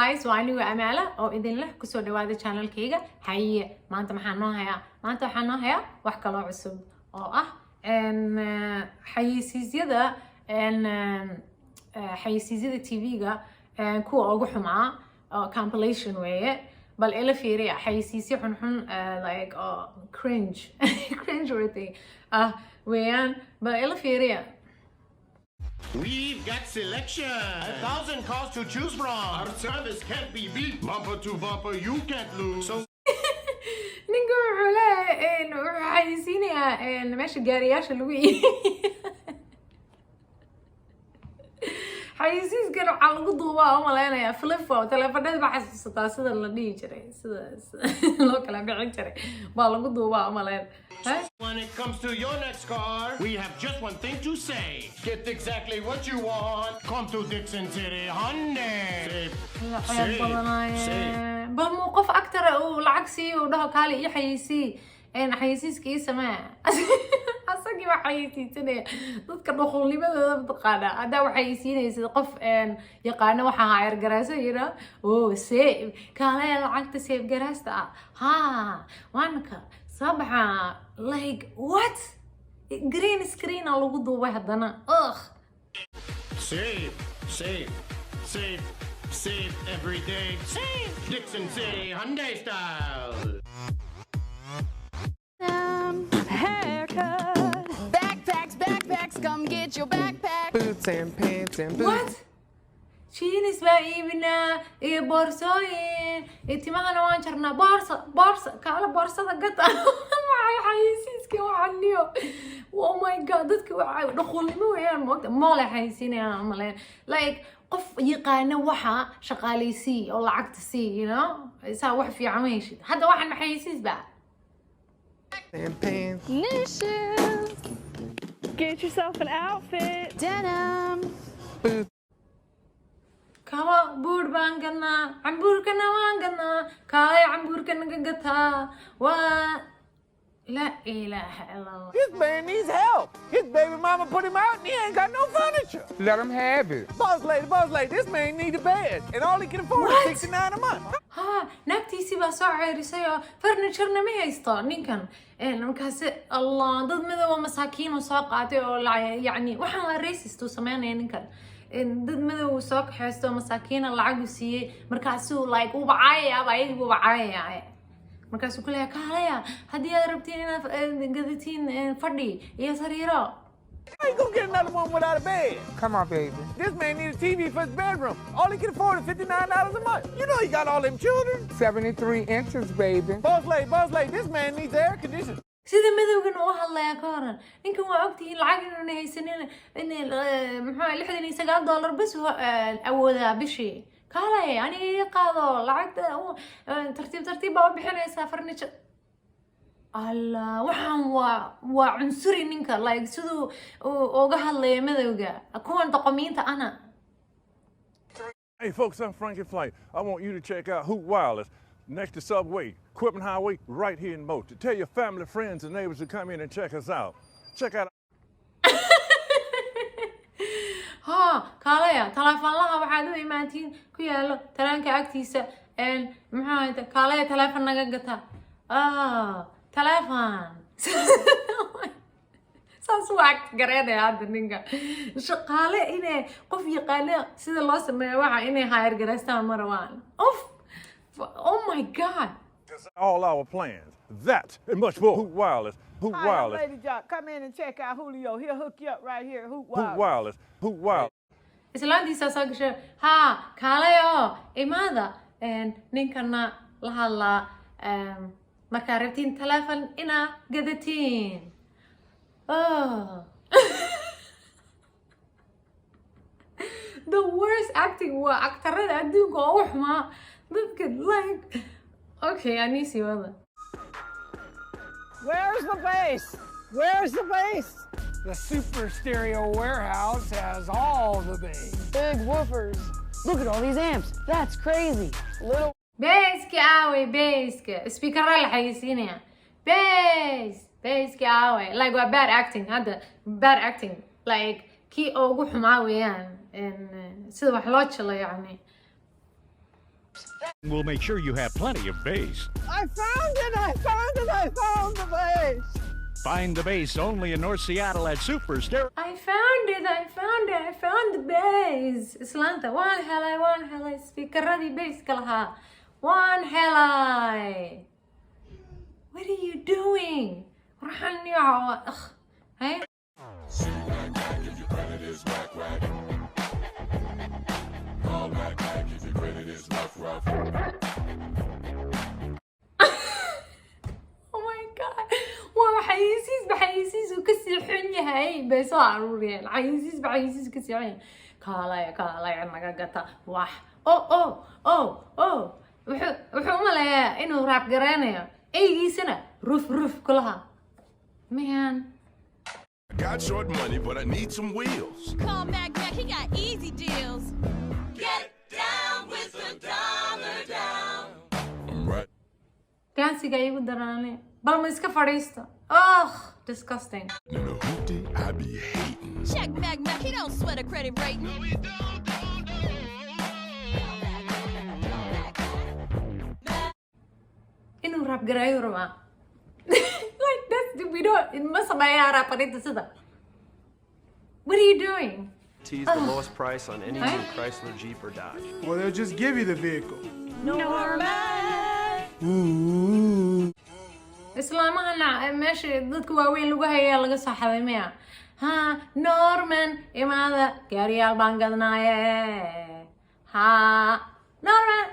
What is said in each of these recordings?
Guys, waa anigu Amaala oo idin leh kusoo dhawaada channelkayga. Haye, maanta maxaa noo hayaa? Maanta waxaa noo hayaa wax kaloo cusub oo ah xayeysiisyada, xayeysiisyada TV-ga kuwa ugu xumaa oo compilation weeye. Bal ila fiiriya xayeysiisyo xunxun, like oo cringe worthy ah weeyaan. Bal ila fiiriya. We've got selection. 1,000 cars to choose from. Our service can't be beat. Bumper to bumper, you can't lose. So Ninka wuxuu leeyahay, wuxuu xayeysiinayaa meesha gaariyaasha lagu iibiyo. Xayeysiiskan waxaa lagu duubaa oo malaynayaa flip phone, taleefanada baa xasuusataa sida la dhihi jiray, sida loo kala bixin jiray baa lagu duubaa oo malayn. When it comes to your next car, we have just one thing to say. Get exactly what you want. Come to Dixon City Hyundai. Save, xayad badanaaye. Save. Bal muu qof actor uu lacag siiyo, uu dhaho, "Kaali ii xayeysiiy, xayeysiiska ii samee." Asagii baa xayeysiisanaya. Dadka dhuqulnimadooda mataqaana, haddaa waxayeysiinaysid qof yaqaano waxaa hire garaysa, oh, save, kaale lacagta save garaasta ah, ha waanka soo baxa. Like, what? Green screen aa lagu duubay haddana. Ugh. Save, save, save, save every day. Save! Dixon City Hyundai style. Haircut. Backpacks, backpacks, come get your backpack. Boots and pants and boots. What? Jeans baa iibinaa iyo boorsooyin iyo timahana waan jarnaa. Boorsa, boorsa, kaala boorsada gata. Maxay xayeysiiska waxaniyo? Oh my God, dadka waxay dhuqulnimo weeyaan moogta moole xayeysiinayaan umaleyn. Like, qof yaqaana waxa shaqaalaysiiy oo lacagta sii, saa wax fiican ma heshid. Hadda waxaan maxayeysiis ba? And pants. New shoes. Get yourself an outfit. Denim. Boots. Kaba buur baan gadnaa, cambuurkana waan gadnaa, kaalay cambuurka naga gataa. Waa laa ilaaha ila Allah. This man needs help. His baby mama put him out and he ain't got no furniture. Let him have it. Boss lady, this man need a bed. And all he can afford What? is 69 a month. Ha, naagtiisii baa soo ceerisay oo furniturena ma haysto ninkan. Markaasi Allah, dad madooba masaakiin uu soo qaatay oo yacni waxaan waa racist uu sameynaya ninkan. Dad madow uu soo kaxaysto oo masaakiina lacag uu siiyey, markaasuu like uuba caayayaaba, ayagii buuba caayaya. Markaasuu ku leeyahay, "Kaalaya haddii aad rabtiin inaad gadatiin fadhi iyo sariiro." How you gonna get another one without a bed? Come on, baby. This man need a TV for his bedroom. All he can afford is $59 a month. You know he got all them children. 73 inches, baby. Boss lady, this man needs air conditioning. Sida madowgan uu hadlayaa ka horan ninkan, waa ogtihiin lacag inuuna haysanin, in muxuu $69 bas uu awoodaa bishii. "Kaalay aniga iga qaado lacagta, tartiib tartiib baa u bixinaysaa furniture." Allah, waxaan waa cunsuri ninka, like siduu uu uga hadlaya madowga, kuwan doqomiinta ana. Hey folks, I'm Frankie Flight. I want you to check out Hoot Wireless next to Subway, Quitman Highway, right here in Mote. Tell your family, friends, and neighbors to come in and check us out. Check out Ha, kaalaya taleefanlaha waxaad u imaatiin ku yaalo taraanka agtiisa. Muxuu ahayta, kaalaya taleefon naga gata. Ah, taleefon saas waa gareynaya. Hadda ninka shaqaale inay qof yaqaano sida loo sameeyo waxa inay hire garaystaan ma rabaan. Uf, oh my God. All our plans. That and much more. Hoot Wireless. Hoot Hi, I'm Wireless. Lady Jock. Come in and check out Julio. He'll hook you up right here at Hoot Hoot Wireless. Wireless. Hoot Wireless. Islaantiisaa soo gashay. Haa, kaalay oo imaada. Ninkana la hadlaa, markaa rabtiin taleefon inaa gadatiin. Oh. The worst acting, waa actarada adduunka oo u xumaa dadka. Like, okay, anii wada. Where's the bass? Where's the bass? The Super Stereo Warehouse has all the bass. Big woofers. Look at all these amps. That's crazy. Little Basski aaway? Basska speakera la xayeysiinaya. Bass, basski aaway? Like, waa bad acting hadda, bad acting, like kii ugu xumaa weeyaan. Sida wax loo jilo yacni. We'll make sure you have plenty of bass. I found it! I found it! I found the bass! Find the bass only in North Seattle at Super Stereo. I found it, I found it, I found the bass. Islaanta waan helay, waan helay speakeradii basska lahaa, waan helay. What are you doing? Waxaan ugh. Hey. If your credit is whack whack. Call Mac Mac if your credit is rough rough. Oh my God, waa xayeysiis ba xayeysiis uu kasii xun yahay bay soo aruuriyeen. Xayeysiis ba xayeysiis kasii xun yahay. Kaalaya, kaalaya, naga gata wax. Oh, wuxuu u maleeyaa inuu rap gareynayo, eygiisana ruf ruf kulaha, man. I got short money, but I need some wheels. Call Mac Mac, he got easy deals. Get down with the dollar down. I'm right. Dancega igu daraane, bal ma iska fadhiisto? Ugh, disgusting. In the hoopty, I be hating. Check Mac Mac, he don't sweat a credit rating. No, he don't, don't, don't. Inuu rap gareeyo rabaa. Like, that's the, we don't, ma sameeyaa rap arinta sida. What are you doing? Tease the Ugh. lowest price on any Huh? new Chrysler, Jeep, or Dodge. Well, they'll just give you the vehicle. Norman. Ooh. Islaamahana meesha dadka waaweyn lagu hayaa laga soo xaday miya? Ha, Norman imaada, gaariyaal baan gadnaaye. Ha, Norman.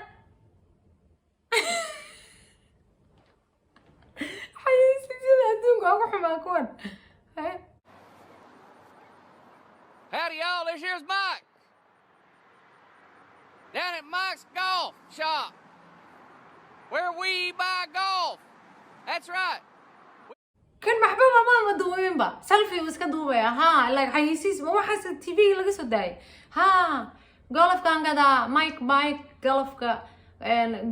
Xayeysiisyada adduunka ugu xumaa kuwan. Hey. Howdy, y'all. This here's Mike. Down at Mike's Golf Shop, where we buy golf. That's right. Kan maxbaba ma duubinba, selfie uu iska duubaya. Ha, like, xayeysiis ma waxaas TV laga soo daayay? Ha, golfkaan gadaa, Mike, Mike golfka,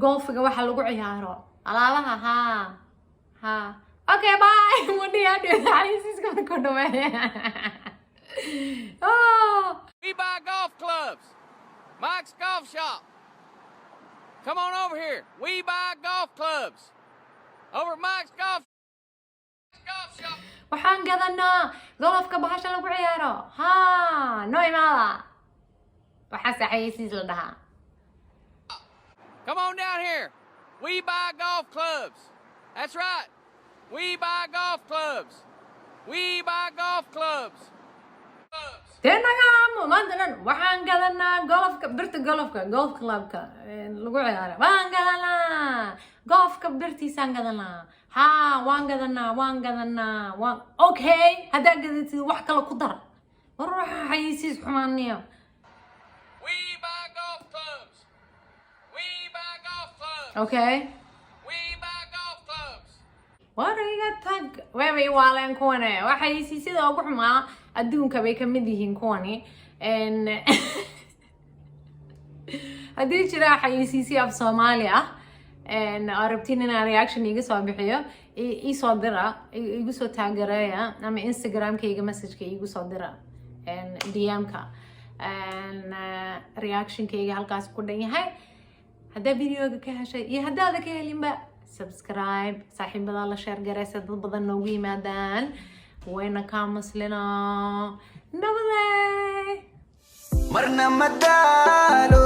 golfiga waxa lagu ciyaaro alaabaha. Ha ha, okay, bye. Mudhiya xayeysiiska markuu dhameeya. Oh. We buy golf clubs. Mike's Golf Shop. Come on over here. We buy golf clubs. Over at Mike's Golf Shop. Waxaan gadanaa golofka, bahasha lagu ciyaaro. Ha, noo imaada. Waxaase xayeysiis la dhahaa. Come on down here. We buy golf clubs. That's right. We buy golf clubs. We buy golf clubs. Dee naga amo, maanta dhan waxaan gadanaa golofka, birta golofka, golf clubka lagu ciyaaro waan gadanaa, golfka birtiisaan gadanaa. Ha, waan gadanaa, waan gadanaa, waan. Okay, haddaa gadatid wax kale ku dar. War waxa xayeysiis xumaaniyo. We buy golf clubs. We buy golf clubs. Okay. We buy golf clubs. War iga tag, waabay waaleen kuwane. Waa xayeysiisyada ugu xumaa adduunka bay ka mid yihiin kuwani. Haddii jira xayeysiisyo af Soomaali ah oo rabtiin inaan reaction iga soo bixiyo, ii soo dira, igu soo taagereeya ama Instagramkayga messageka iigu soo dira, DM-ka. Reactionkayga halkaas ku dhan yahay. Haddaa videoga ka heshay iyo haddaada ka helinba, subscribe, saaxiibadaa la share garaysa, dad badan noogu yimaadaan. Wayna kaa maslina. Nabaday. Marna ma daalo.